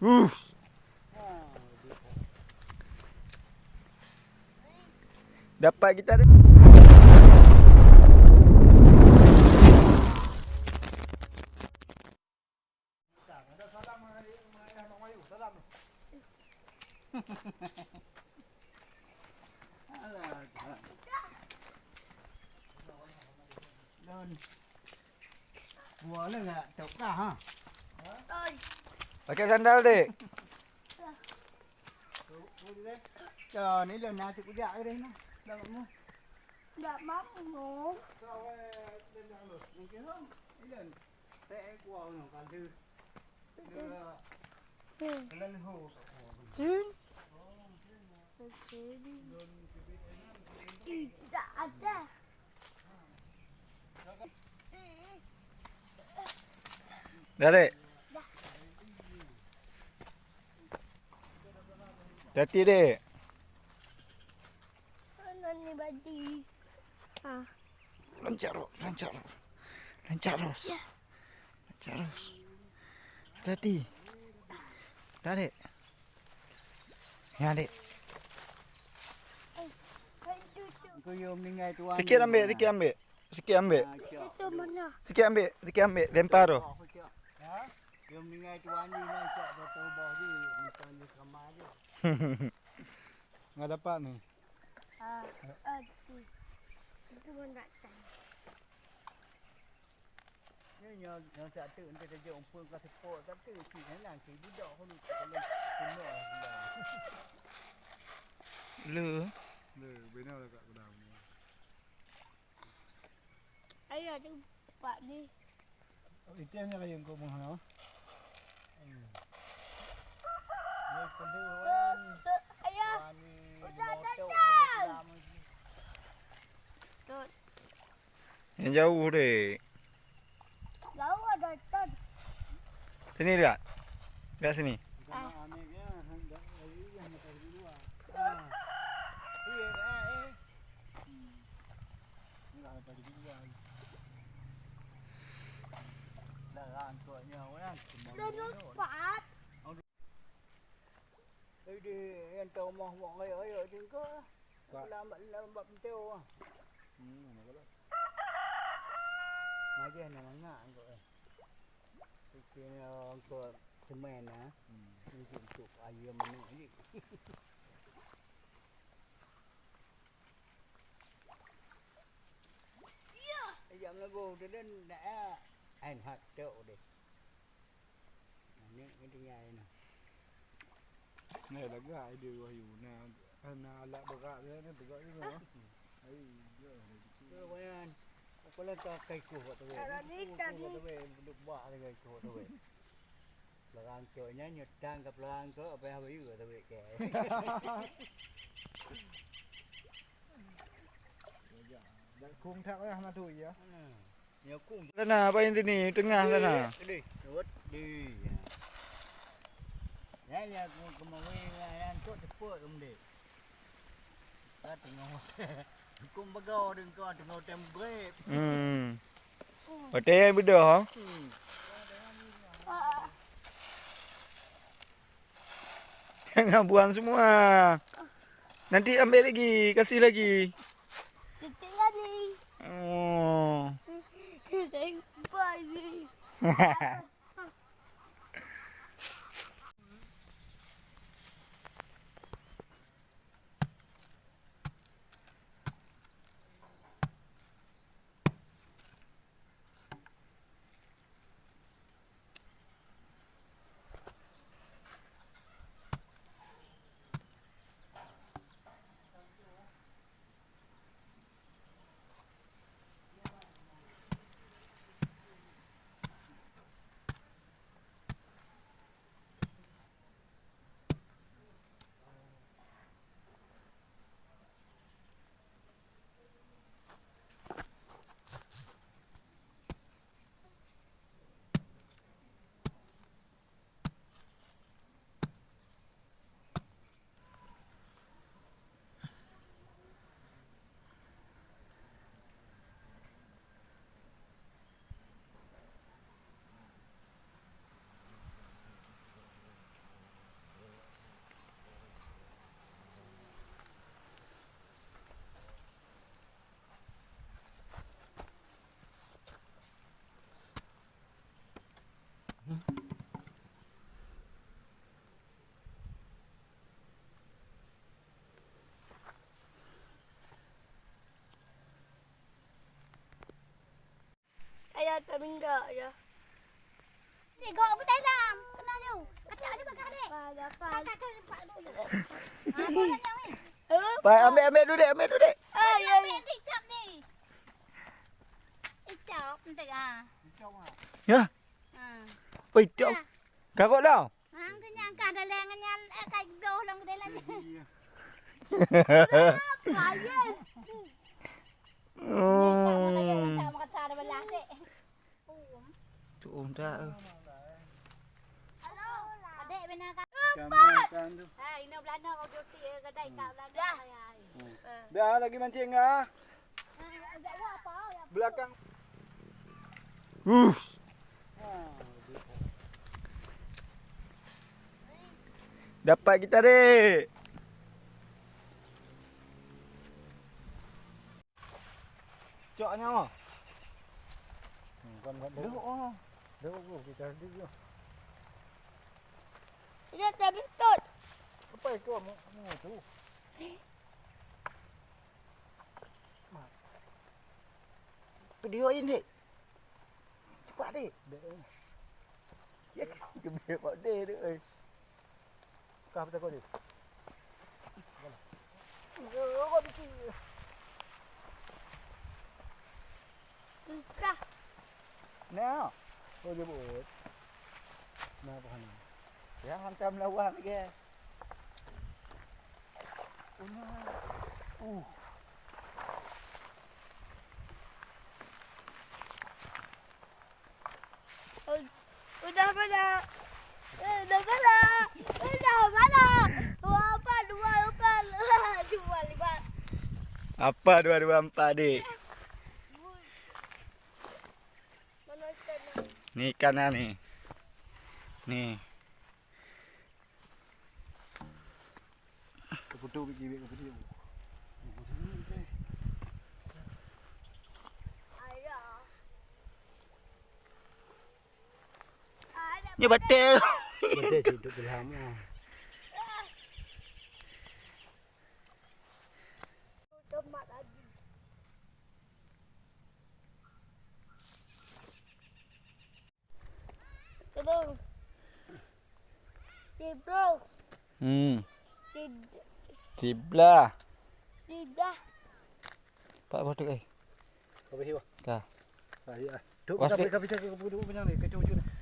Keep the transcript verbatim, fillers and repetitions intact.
Uh. Dapat kita deh. Lôn. Gua le ngak tok kah, ha? Pakai sandal, Dek. Cok, ni lôn na cuk kujak ke deh na. Dah mu. Dah mau. Ni lôn. Teh gua nyoe ka lheueh. Lheueh. Cun. Tidak ada. Dah, Dek. Hati-hati, Dek. Mana ni badi? Ah. Rancak, Ros. Rancak, Ros. Rancak, Ros. Ya. Rancak, Ros. Hati-hati. Dah, Dek. Ya, Dek. Sikit ambil, sikit ambil. Sikit ambil. Ah, cok. Itu mana? Sikit ambil, sikit ambil. Lempar tu. Ha? Dia meninggai tuan ni, nah, cok, foto bawah ni, bukan di kamar je. Nggak dapat ni. Ah, aduh. Itu pun tak tahu. Ni nyang, nyang satu, entah kerja umpun ka sepok, tapi si nang si budak pun kalau semua. Le. Le, bina lah kat kedai ni. Ayah tu pak ni. Itu yang kaya kau mah. Ayah. Udah datang. Tut. Yang jauh deh. Jauh ada tut. Sini lihat. Lihat sini. Ah. Dah nampak. Jadi, yang tahu mah buat raya-raya tingkah. Lambat-lambat pintu ah. Hmm, mana kalau? Majah nak mangak engkau eh. Fikirnya engkau semen ah. Hmm. Untuk, untuk ayam mana ni? Ayam lagu tu dan nak ah. An hak tu deh. Aneuk geutinggai na. Nah, lagak ideh Wahyu. Nah, na alat berat dia ni, berat juga. Ai, dia ada dikit. Tu, Wayan. Aku lah tak kai kuh kat tu. Kalau ni tadi. Kat tu, duduk bak dia kai kuh tu. Pelarang cok nya, nyutang ke pelarang tu, apa yang habis juga tu, ke. Dak kung that payah madu ya. Hmm. Ya kung. Sana, apa yang sini? Tengah sana. Deh, deh. Lewat deh. Ya, ya, aku kemawi yang tu cepat kamu deh. Ka tengok. Kung bagau deh kau tengok tem grep. Hmm. Pakai yang bedah, ha? Hmm. Jangan buang semua. Nanti ambil lagi, kasih lagi. Titik lagi. Oh. Saya lupa lagi. Ayah tak minta ya. Tiga aku dalam. Kena nyu. Kacak aja pakai dek. Kacak ke empat dulu. Ah, boleh nyu ni. Pak, ambil, ambil dulu dek, ambil dulu dek. Ah, ya. Ambil TikTok ni. TikTok, nanti ah. Ya. Ah. Oh, TikTok. Dah. Kagok dah. Hang keu nyang ka dalai ngon nyan, eh, ka bloh lom keu dalai. Iya. Apa, yes? Hmm. Tak mau lagi, tak mau kata ada belah, dek. Tuum dah. Halo, adek bina ka. Kamu kan tu. Ha, ina belana kau cuti, eh, gadai ka belana. Dah. Hai, hai. Hmm. Dah lagi mancing ah. Ha, agak ya apa? Ya. Belakang. Uh. Dapat kita, dek. Cok nyawa. Hmm, kan, kan, Dek, oh. Dek, oh, kita duduk. Iya, tapi betul. Apa itu mu, mu tu? Video ini. Cepat, dek. Dek. Ya, kebek mak dek tu, eh. Kah betul kau ni. Kah. Nah. Oh, dia buat. Nah, apa hana? Ya, hantam lawan lagi. Uh. Udah mana? Eh, udah mana? Udah mana? Dua empat, dua empat. Dua lima. Apa dua dua empat, dek? Mana ikan ni? Ni ikan lah ni. Ni. Keputu biji bik keputu. Ni batel. Batel cik duk beulama. Tolong. Tiplong. Hmm. Tid- Siblah. Siblah. Pak, boh tu, eh. Kau beri, wah. Ka. Ah, ya. Duk, Wah, kita, sikit. Kita, kita, kita, kita, kita, kita, kita, kita,